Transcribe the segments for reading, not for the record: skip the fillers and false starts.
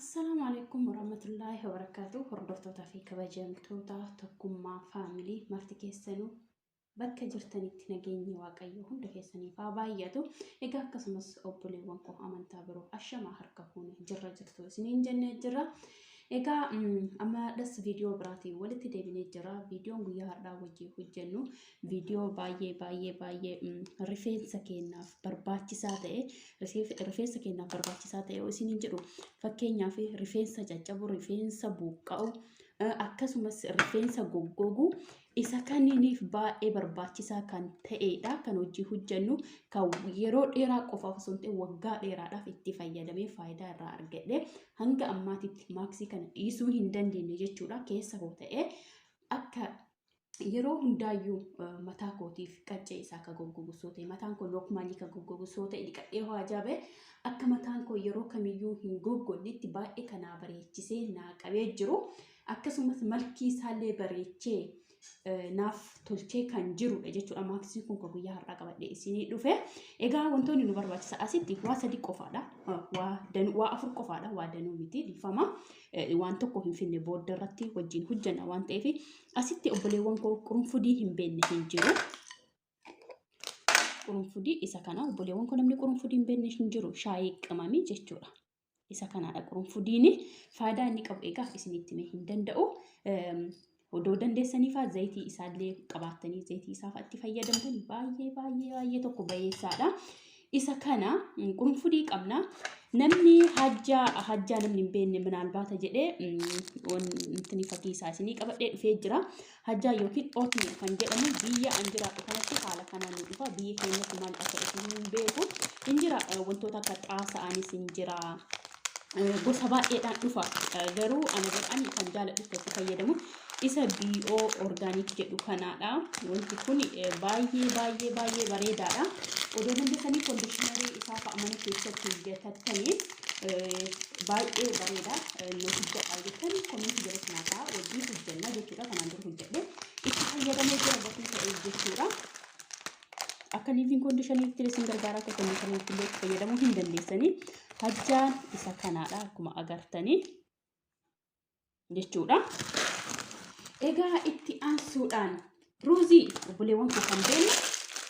Assalaamu alaikum warahmatullaahi wabarakaatu. Hordoftootaa fi kabajamtoota Tokkummaa Faamilii marti keessanuu bakka jirtanitti nageenyi Waaqayyoo hunda keessaniif haa baay'atu. Egaa akkasumas obboleewwan koo amantaa biroo ashamaa harka fuune jirra jirtu isiniin jennee jirra. Egaa amma dhas viidiyoo biraatiin walitti deebinee jira. Viidiyoon guyyaa har'aa wajjin hojjennu viidiyoo baay'ee baay'ee baay'ee rifeensa keenyaaf barbaachisaa ta'e rifeensa keenyaaf barbaachisaa ta'e yoo isiniin jedhu fakkeenyaaf rifeensa caccabu, rifeensa buqqa'u, akkasumas rifeensa goggogu isa kanniiniif baay'ee barbaachisaa kan ta'edha. Kan hojii hojjennu kan yeroo dheeraa qofaaf osoo hin ta'in waggaa dheeraadhaaf itti fayyadamee faayidaa irraa argadhe hanga ammaatitti maaksii kana dhiisuu hin dandeenye jechuudha. Keessa koo ta'ee akka yeroo hundaayyuu mataa kootiif qaccee isaa akka goggogu soo ta'e mataan koo nookmaalii kan goggogu soo ta'e dhiqadhee hoo ajaa'ibee akka mataan koo yeroo kamiyyuu hin goggonnetti baay'ee kanaa bareechisee naa qabee jiru. Akkasumas malkii isaallee bareechee naaf tolchee kan jirudha jechuudha. Maaksiin kun kan guyyaa har'aa qabadhee isinii dhufe. Egaa wantoonni nu barbaachisa asitti waa sadi qofaadha. Waa danuu waa afur qofaadha. Waa danuu miti dhiifama. Waan tokko hin finne booda irratti wajjin hojjenna waan ta'eef asitti obboleewwan koo qurunfudii hin beekne hin jiru. Qurunfudii isa kana obboleewwan koo namni qurunfudii hin beekne hin jiru. Shaayii qimamii jechuudha. Isa kanaadha qurunfudiin faayidaa inni qabu egaa isinitti himee hin danda'u. Odoo dandeessanii fa'aa zayitii isaallee qabaattanii zayitii isaa fa'aa itti fayyadamtanii baay'ee baay'ee baay'ee tokko bayeessaadha. Isa kana qurunfudii qabna. Namni hajjaa hajjaa namni hin beekne minaalbaata jedhee wanti fakkii isaa isinii qabadhee dhufee jira. Hajjaa yookiin oatmeal kan jedhamu biyya an jiraadhu kanatti haala kanaan nu dhufa. Biyya keenyatti maal akka dhufu hin beeku. Hin jira wantoota akka xaasa'anis hin jira. Gosa baay'eedhaan dhufa. Garuu ana ani kan jaaladhu itti fayyadamu isa BO organic jedhu kanaadha. Wanti kun baay'ee baay'ee baay'ee bareedaadha. Odoo dandeessanii kondiishinarii isaa fa'a mana keessatti hojjetattanii baay'ee bareeda. Nu hojjedhaa jettan komeetii jalatti naa ta'a wajjin hojjenna jechuudha. Kanaan dura hojjedhe itti fayyadamee jira gatii ta'eef jechuudha. Akka liiviin koondishaniitti isin gargaara akka koondishaniitti illee itti fayyadamuu hin dandeessanii. Hajjaan isa kanaadha akkuma agartanii jechuudha. Egaa itti aansuudhaan ruuzii obboleewwan koo kan beeknu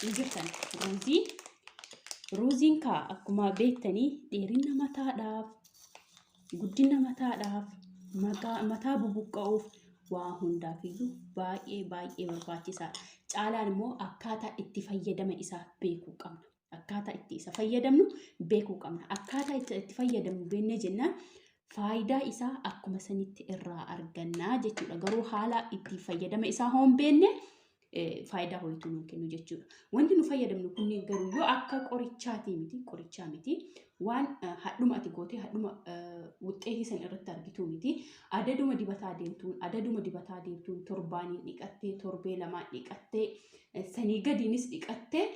hin jirtan ruuzii. Ruuziin kaa akkuma beektanii dheerina mataadhaaf, guddina mataadhaaf, mataa bubuqqa'uuf waa hundaafiyyuu baay'ee baay'ee barbaachisaadha. Caalaan immoo akkaataa itti fayyadama isaa beekuu qabna. Akkaataa itti isa fayyadamnu beekuu qabna. Akkaataa itti itti fayyadamnu beeknee jennaan faayidaa isaa akkuma sanitti irraa argannaa jechuudha. Garuu haala itti fayyadama isaa hoo hin beekne faayidaa ho'ituu nuu kennu jechuudha. Wanti nu fayyadamnu kunneen garuu yoo akka qorichaatii miti qorichaa miti waan hadhuma ati gootee hadhuma wuxxeetii san irratti argituu miti. Adaduma dibataa deemtuun adaduma dibataa deemtuun torbaaniin dhiqattee torbee lamaan dhiqattee sanii gadiinis dhiqattee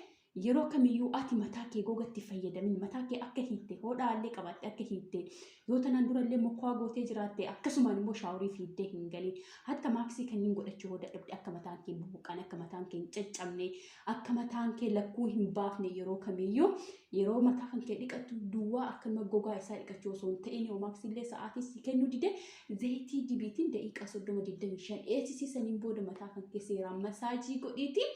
Yeroo kamiyyuu ati mataa kee gogatti fayyadamin mataa kee akka hiitte hodhaallee qabaatte akka hiitte yoo tanaan durallee mokwaa gootee jiraatte akkasumaan immoo shaaworii fiiddee hin galin hatta maaksii kanneen godhachuu hoo dadhabde akka mataan kee hin bubuqqaane akka mataan kee hin caccabne akka mataan kee lakkuu hin baafne yeroo kamiyyuu yeroo mataa kan kee dhiqattu duwwaa akkanuma gogaa isaa dhiqachuu osoo hin ta'in yoo maaksiillee sa'aatii si kennuu dide zayitii dibiitiin daqiiqaa 30 25 eegsisii saniin booda mataa kan kee seeraan masaajii godhiitii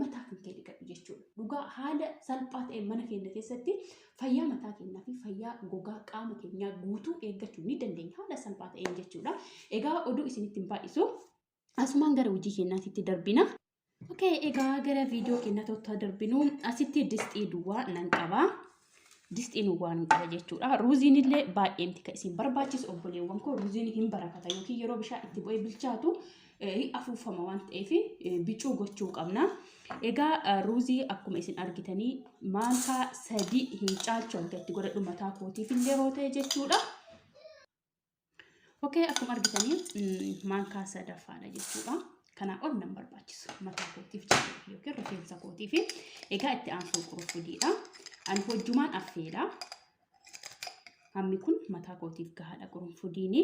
mataa kan kee dhiqadhu jechuudha. Dhugaa haala salphaa ta'een mana keenya keessatti fayyaa mataa keenyaa fi fayyaa gogaa qaama keenyaa guutuu eeggachuu ni dandeenya haala salphaa ta'een jechuudha. Egaa oduu isinitti hin baay'isu. Asumaan gara hojii keenyaatitti darbina. Okay, egaa gara viidiyoo keenyaatti darbinu asitti disxii duwwaa nan qaba. Disxiin waan hin qaba jechuudha. Ruuziin illee baay'eemti kan isin barbaachisu obboleewwan koo ruuziin hin barakata yookiin yeroo bishaan itti bu'ee bilchaatu hin afuufama waan ta'eef bicuu gochuu qabna. Egaa ruuzii akkuma isin argitanii maankaa sadii hin caalchu hanga itti godhadhu mataa kootiif illee hoo ta'e jechuudha. Okey akkuma argitanii maankaa sadaffaadha jechuudha. Kanaa ol nan barbaachisu mataa kootiif jechuudha yookiin rifeensa kootiif. Egaa itti aansuun qurunfudiidha. Ani hojjumaan affeela. Hammi kun mataa kootiif gahaadha qurunfudiini.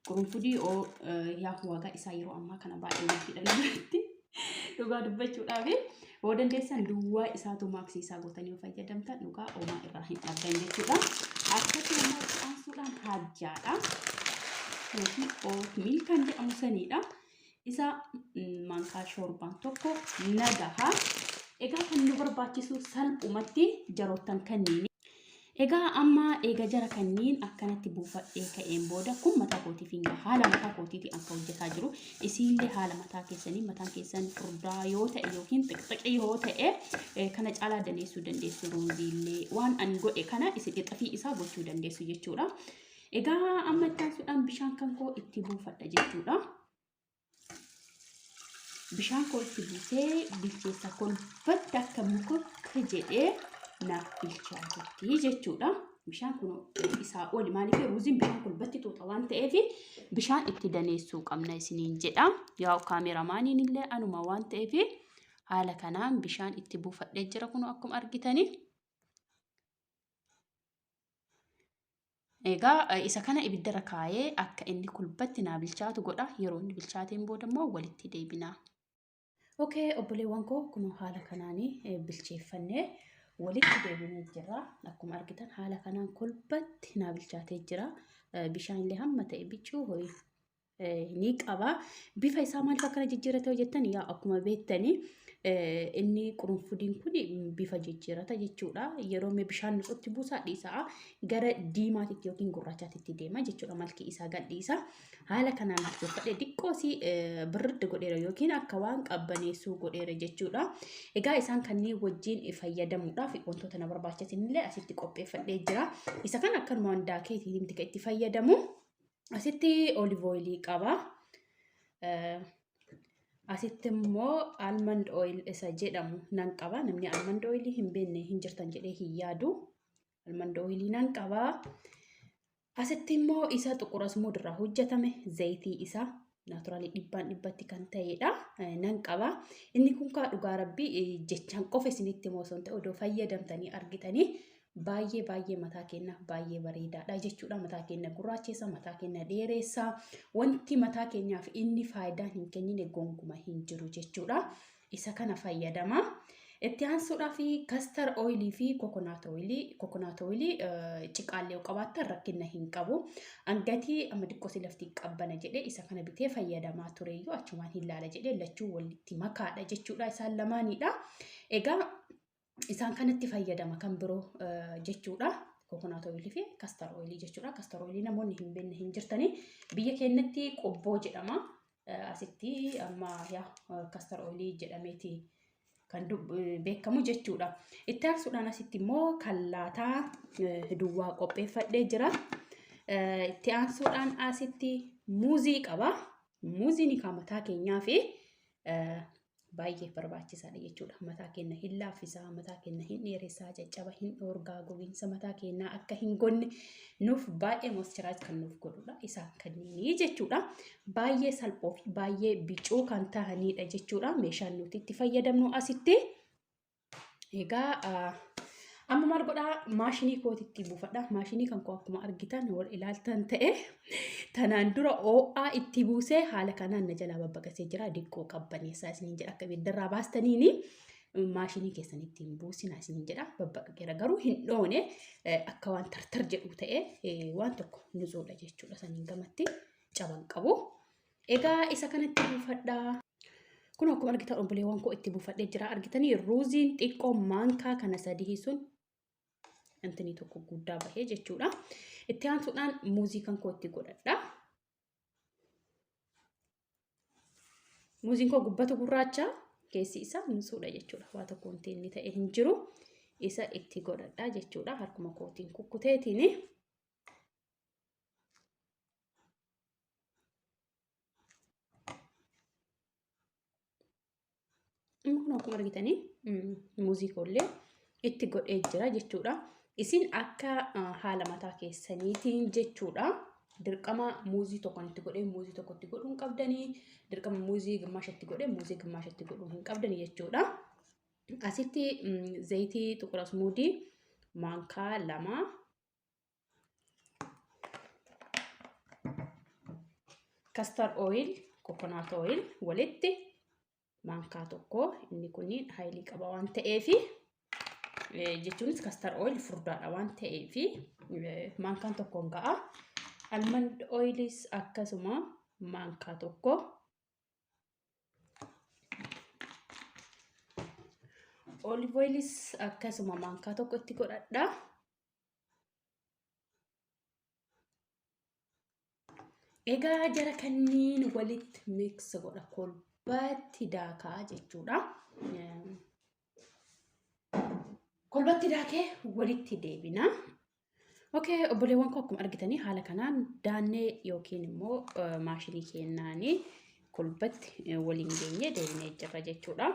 Qurunfudii yaa waagaa isaa yeroo ammaa kana baay'ee wajjidha biratti. Dhugaa dubbachuudhaaf yoo dandeessan duwwaa isaatu maaksii isaa gootanii yoo fayyadamtan dhugaa homaa irraa hin dhabdan jechuudha. Akkasuma immoo itti aansuudhaan Haajjaadha. Yookiin oatmeal kan jedhamu saniidha. Isa maankaa shoorbaan tokko nagaha. Egaa kan nu barbaachisu salphumatti jaroottan kanniini. Egaa amma eega jara kanniin akkanatti buufadhee ka'een booda kun mataa kootiif hin gaha. Haala mataa kootiitiin akka hojjetaa jiru. Isiillee haala mataa keessanii mataan keessan furdaa yoo ta'e yookiin xiqxiqii yoo ta'e kana caalaa daneessuu dandeessu. Ruuziillee waan an godhe kana isin ixafii isaa gochuu dandeessu jechuudha. Egaa amma itti aansuudhaan bishaan kan koo itti buufadha jechuudha. Bishaan koo itti buusee bilcheessa kolfatti akka mukokka jedhee naaf bilchaatutti jechuudha. Bishaan kun isaa oli maaliif ruuziin bishaan kolbatti tuuta waan ta'eef bishaan itti daneessuu qabna isiniin jedha. Yaa'u kaameramaaniin illee anuma waan ta'eef haala kanaan bishaan itti buufadhee jira kun akkuma argitanii. Egaa isa kana ibiddarra kaayee akka inni kulbatti naa bilchaatu godha. Yeroo inni bilchaateen booda immoo walitti deebina. Okay, obboleewwan koo kunoo haala kanaan bilcheeffannee walitti deebinee jirra. Akkuma argitan haala kanaan kulbatti naa bilchaatee jira. Bishaan illee hamma ta'e bicuu ho'i ni qaba. Bifa isaa maaliif akkana jijjiirate yoo jettan yaa akkuma beektanii inni qurunfudiin kun bifa jijjiirata jechuudha. Yeroo mee bishaan nuqutti buusaa dhiisaa gara diimaatitti yookiin gurraachaatitti deema jechuudha. Malki isaa gadhiisa. Haala kanaan bilcheeffadhe diqqoosii birriddi godheera yookiin akka waan qabbaneessuu godheera jechuudha. Egaa isaan kanneen wajjin fayyadamuudhaaf wantoota na barbaachisan illee asitti qopheeffadhee jira. Isa kana akkanumaan daakeetiin miti kan itti fayyadamu. Asitti olive oilii qaba. Asitti immoo almond oil isa jedhamu nan qaba. Namni almond oilii hin beekne hin jirtan jedhee hin yaadu. Almond oilii nan qaba. Asitti immoo isa xuqur asmuud irraa hojjetame zayitii isaa naaturaalii dhibbaan dhibbatti kan ta'edha. Nan qaba. Inni kun kaa dhugaa rabbii jechaan qofa isinitti immoo osoo hin ta'e odoo fayyadamtanii argitanii baay'ee baay'ee mataa keenya baay'ee bareedaadha jechuudha. Mataa keenya gurraacheessa, mataa keenya dheereessa. Wanti mataa keenyaaf inni faayidaa hin kennine gonkuma hin jiru jechuudha. Isa kana fayyadama. Itti aansuudhaaf kastar ooyilii fi kokonaat ooyilii. Kokonaat ooyilii ciqaallee yoo qabaattan rakkina hin qabu. Angatii amma xiqqoo si lafti qabbana jedhee isa kana bitee fayyadamaa tureyyuu achumaan hin laala jedhee lachuu walitti makaadha jechuudha isaan lamaanidha. Egaa isaan kanatti fayyadama kan biroo jechuudha. Kokonaat ooyilii fi kastar ooyilii jechuudha. Kastar ooyilii namoonni hin beekne hin jirtanii. Biyya keenyatti qobboo jedhama. Asitti amma yaa kastar ooyilii jedhameeti kan beekamu jechuudha. Itti aansuudhaan asitti immoo kallaataa duwwaa qopheeffadhee jira. Itti aansuudhaan asitti muuzii qaba. Muuziin kan mataa keenyaa fi baay'ee barbaachisaadha jechuudha. Mataa keenya hin laaffisaa, mataa keenya hin dheeressaa, caccaba hin dhoorgaa, gogiinsa mataa keenyaa akka hin gonne nuuf baay'ee moisturize kan nuuf godhudha. Isaan kanneenii jechuudha. Baay'ee salphoo fi baay'ee bicuu kan ta'anidha jechuudha. Meeshaan nuti itti fayyadamnu asitti. Egaa amma maal godhaa maashinii kootitti buufadha. Maashinii kan koo akkuma argitan wal ilaaltan ta'e tanaan dura oo'aa itti buusee haala kanaan na jalaa babbaqasee jira. Diqqoo qabbaneessaa isiniin jedha akka ibiddarraa baastaniini maashinii keessan ittiin buusinaa isiniin jedha. Babbaqaqeera garuu hin dhoone akka waan tartar jedhu ta'e waan tokko nutsuudha jechuudha saniin gamatti caban qabu. Egaa isa kanatti buufadhaa. Kun akkuma argitan obboleewwan koo itti buufadhee jira. Argitanii ruuziin xiqqoo maankaa kana sadii sun intinii tokko guddaa bahee jechuudha. Itti aansuudhaan muuzii kan koo itti godhadha. Muuziin koo gubbatu gurraacha keessi isaa nutsuudha jechuudha. Waa tokko wanti inni ta'e hin jiru. Isa itti godhadha jechuudha. Harkuma kootiin kukkuteetiin. Amma kun akkuma argitanii muuzii koollee itti godhee jira jechuudha. Isin akka haala mataa keessaniitiin jechuudha. Dirqama muuzii tokko itti godhee muuzii tokko itti godhuu hin qabdanii. Dirqama muuzii gimmaasha itti godhee muuzii gimmaasha itti godhuu hin qabdanii jechuudha. Asitti zayitii xuqur asmuudii maankaa 2 kastar oil coconut oil walitti maankaa tokko inni kun haayilii qaba waan ta'eefi jechuunis kastar oil furdaadha waan ta'eefi maankaan tokko hin ga'a. Almond oilis akkasuma maankaa tokko. Olive oilis akkasuma maankaa tokko itti godhadha. Egaa jara kanniin walitti mix godha kolbaatti daakaa jechuudha. Kolbatti daakee walitti deebina. Okay, obboleewwan koo akkuma argitanii haala kanaan daannee yookiin immoo maashinii keennaanii kolbatti waliin geenyee deebinee jirra jechuudha.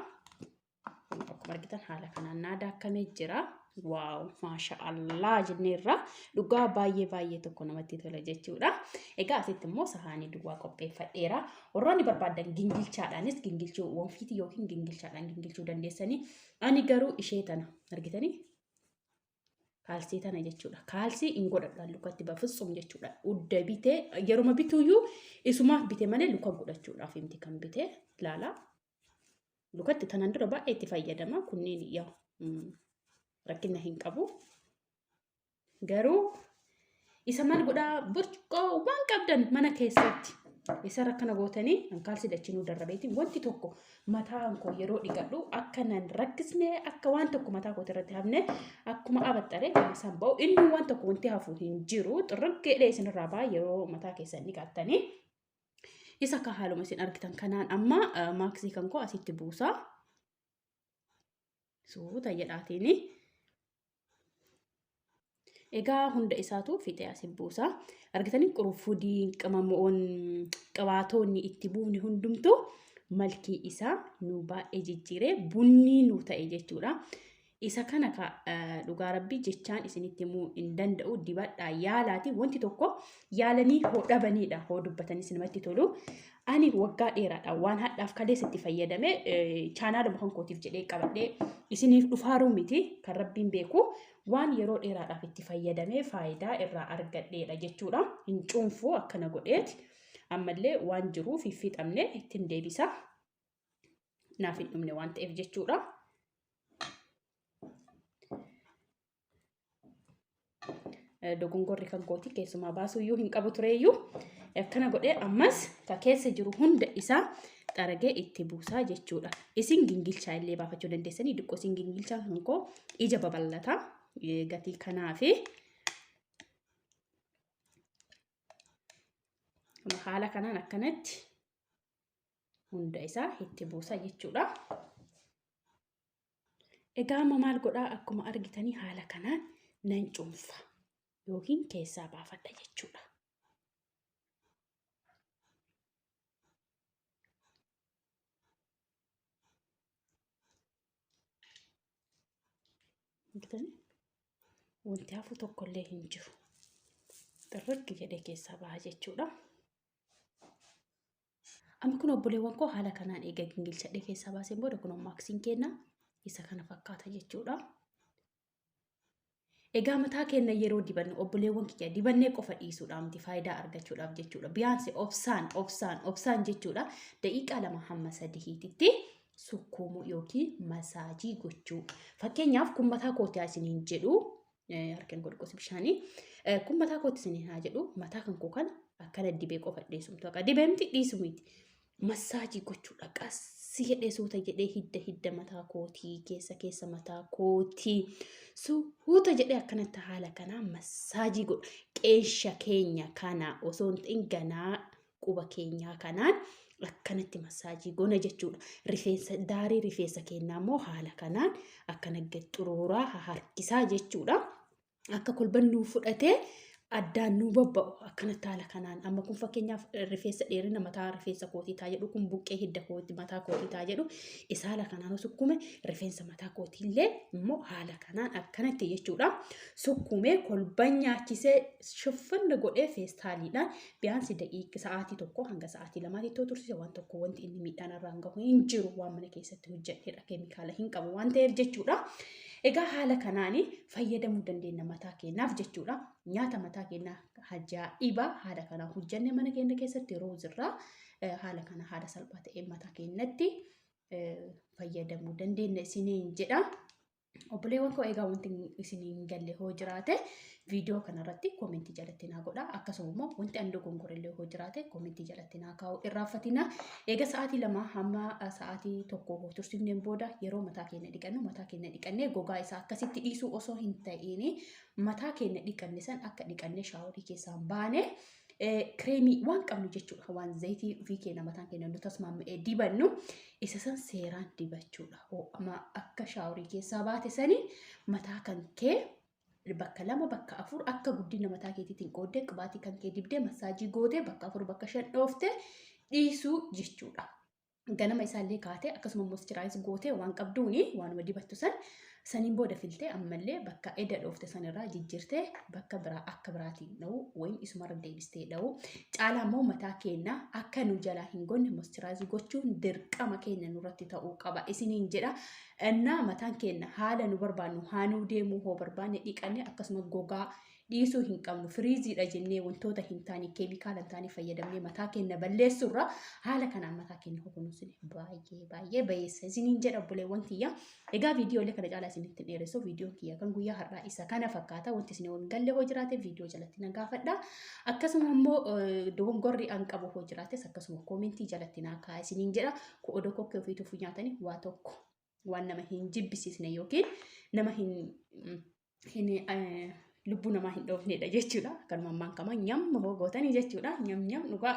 Akkuma argitan haala kanaan naa daakkamee jira. Waaw maasha Allah jenneerra dhugaa baay'ee baay'ee tokko namatti tola jechuudha. Egaa asitti immoo sahaanii duwwaa qopheeffadheera. Warroonni barbaadan gingilchaadhaanis gingilchuu wonfiitii yookiin gingilchaadhaan gingilchuu dandeessanii. Ani garuu ishee tana argitanii kaalsii tana jechuudha. Kaalsii hin godhadhaan lukatti bafutsum jechuudha. Udda bitee yeruma bituyyuu isumaaf bite malee luka godhachuudhaaf himti kan bite ilaalaa. Lukatti tanaan dura baay'ee itti fayyadama. Kunneen yaa rakkina hin qabu. Garuu isa maal godhaa burcuqqoo waan qabdan mana keessatti isa rakkana gootanii kaalsii dachinuu darrabeetiin wanti tokko mataan koo yeroo dhiqadhu akka nan rakkisne akka waan tokko mataa kootii irratti hafne akkuma abaxxaree kan isaan ba'u inni waan tokko wanti hafu hin jiru xirraggeedhee isinirraa ba'a yeroo mataa keessan dhiqattanii. Isa akka haaluma isin argitan kanaan amma maaksii kan koo asitti buusaa. Suuta jedhaatiini. Egaa hunda isaatu fixee asi buusa. Argitanii qurunfudiin qimamoon qibaatoonni itti buufne hundumtuu malkii isaa nu baay'ee jijjiiree bunnii nu ta'e jechuudha. Isa kana ka dhugaa rabbii jechaan isinitti himuu hin danda'u dibadhaa yaalaati wanti tokko yaalanii hoo dhabaniidha hoo dubbatanis namatti tolu. Ani waggaa dheeraadha waan hadhaaf kaleessa itti fayyadame chaanaaluma kan kootiif jedhee qabadhee isiniif dhufaaruu miti kan rabbiin beeku waan yeroo dheeraadhaaf itti fayyadamee faayidaa irraa argadheedha jechuudha. Hin cuunfuu akkana godheeti ammallee waan jiruuf hin fixamne ittiin deebisa. Naaf hin dhumne waan ta'eef jechuudha. Dogongorri kan kooti keessumaa baasuu iyyuu hin qabu tureeyyuu akkana godhee ammas ka keessa jiru hunda isaa xaragee itti buusaa jechuudha. Isin gingilchaa illee baafachuu dandeessanii diqqoo isin gingilchaa kan koo ija babal'ata gatii kanaafi haala kanaan akkanatti hunda isaa itti buusa jechuudha. Egaa amma maal godhaa akkuma argitanii haala kanaan nan cuunfa yookiin keessaa baafadha jechuudha. Argitanii? Wanti hafu tokkollee hin jiru. Xirriggi jedhee keessaa baha jechuudha. Amma kun obboleewwan koo haala kanaan eega gingilchadhee keessaa baaseen booda kun maaksiin kenna isa kana fakkaata jechuudha. Egaa mataa keenya yeroo dibannu obboleewwan kiyya dibannee qofa dhiisuudhaa miti faayidaa argachuudhaaf jechuudha. Biyaansi obsaan obsaan obsaan jechuudha. Daqiiqaa 2 hamma sadiitti sukkuumuu yookiin masaajii gochuu. Fakkeenyaaf kun mataa kootii isiniin jedhu harkeen godhu bishaanii. Kun mataa kootii isiniin haa jedhu mataa kan koo kana akkana dibee qofa dhiisumtu akka dibee miti dhiisu miti. Massaajii gochuudha qassi jedhee suuta jedhee hidda hidda mataa kootii keessa keessa mataa kootii suuta jedhee akkanatti haala kanaa massaajii godha. Qeensha keenya kana osoo hin ta'in ganaa quba keenyaa kanaan akkanatti massaajii goona jechuudha. Rifeensa daarii rifeensa keenyaa immoo haala kanaan akkana gad xuruuraa harkisaa jechuudha. Akka kolban nuu fudhatee addaan nuu babba'u akkanatti haala kanaan amma kun fakkeenyaaf rifeensa dheerina mataa rifeensa kootii taa jedhu kun buqqee hidda kootii mataa kootii taa jedhu isa haala kanaan sukkume rifeensa mataa kootii illee immoo haala kanaan akkanatti jechuudha. Sukkumee kolban nyaachisee shuffinni godhee feestaaliidhaan biyaansi daqiiqa sa'aatii 1 hanga sa'aatii 2tti too tursiise waan tokko wanti inni miidhaan irraan gahu hin jiru waan mana keessatti hojjedhedha keemikaala hin qabu waan ta'eef jechuudha. Egaa haala kanaan fayyadamuu dandeenya mataa keenyaaf jechuudha. Nyaata mataa keenyaa ajaa'iba haala kanaan hojjenne mana keenya keessatti roozirraa haala kana haala salphaa ta'een mataa keenyatti fayyadamuu dandeenya isiniin jedha. Obboleewwan koo, egaa wanti isin hin galle hoo jiraate viidiyoo kanarratti koomentii jalatti naa godha. Akkasuma immoo wanti ani dogongorellee hoo jiraate koomentii jalatti naa kaa'u irraanfatina. Egaa sa'aatii 2 hamma sa'aatii 1 hoo tursiifneen booda yeroo mataa keenya dhiqannu, mataa keenya dhiqannee gogaa isaa akkasitti dhiisuu osoo hin ta'iin, mataa keenya dhiqanne san akka dhiqannee shaaworii keessaan baane kireemii waan qabnu jechuudha. Waan zayitii ofii keenya mataan keenya nu tasmaamma'ee dibannu isa san seeraan dibachuudha. Ho'ama akka shaaworii keessaa baate sanii mataa kan kee bakka 2 bakka 4 akka guddina mataa keetiitiin qooddee qibaatii kan kee dibdee massaajii gootee bakka 4 bakka 5 dhooftee dhiisuu jechuudha. Ganama isaallee kaatee akkasuma moisturize gootee waan qabduuni waanuma dibattu san saniin booda filtee ammallee bakka eda dhoofte sanirraa jijjiirtee bakka biraa akka biraatiin dha'u wayin isumarra deebistee dha'u. Caalaa immoo mataa keenya akka nu jalaa hin gonne moisturize gochuun dirqama keenya nurratti ta'uu qaba isiniin jedha. Innaa mataan keenya haala nu barbaannu haa nuu deemuu hoo barbaanne, dhiqanne akkasuma gogaa dhiisuu hin qabnu. Firiiziidha jennee wantoota hin taane, keemikaala hin taane fayyadamnee mataa keenya balleessurra haala kanaan mataa keenya kunuunsine baay'ee baay'ee bayeessa isiniin jedha, obboleewwan kiyya. Egaa viidiyoolee kana caalaa isinitti hin dheeressu. Viidiyoon kiyya kan guyyaa har'aa isa kana fakkaata. Wanti isin hin galle hoo jiraate viidiyoo jalatti na gaafadha. Akkasuma immoo dogongorri an qabu hoo jiraates akkasuma koomentii jalatti naa kaa'a isiniin jedha. Odoo kokkee ofiituuf nyaatanii waa tokko waan nama hin jibbisiisne yookiin nama hin hin lubbuu namaa hin dhoofnedha jechuudha. Akkanuma ammaan kama nyam hoo gootanii jechuudha. Nyam nyam dhugaa.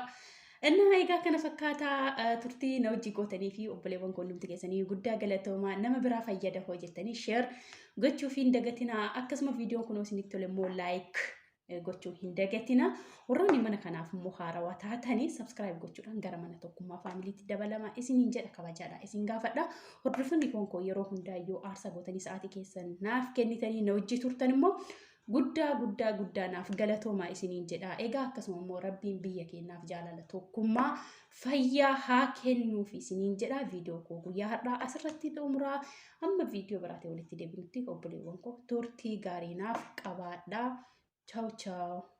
Innaa egaa kana fakkaataa turtii na hojii gootanii fi obboleewwan koo hundumti keessanii guddaa galatoomaa. Nama biraa fayyada hoo jettanii share gochuu fi hin dagatinaa. Akkasuma viidiyoon kun isinitti tole immoo like gochuu hin dagatina. Warroonni mana kanaaf immoo haarawaa taatanii subscribe gochuudhaan gara mana Tokkummaa Faamiliitti dabalama isiniin jedha, kabajaadha isin gaafadha. Hordoftoonni koon koo yeroo hundaayyuu aarsaa gootanii sa'aatii keessan naaf kennitanii na hojii turtan immoo guddaa guddaa guddaa naaf galatoomaa isiniin jedha. Egaa akkasuma immoo Rabbiin biyya keenyaaf jaalala, tokkummaa, fayyaa haa kennuuf isiniin jedha. Viidiyoo koo guyyaa har'aa asirratti xumuraa. Amma viidiyoo biraatiin walitti deebinutti obboleewwan koo turtii gaarii naaf qabaadhaa. Ciao ciao.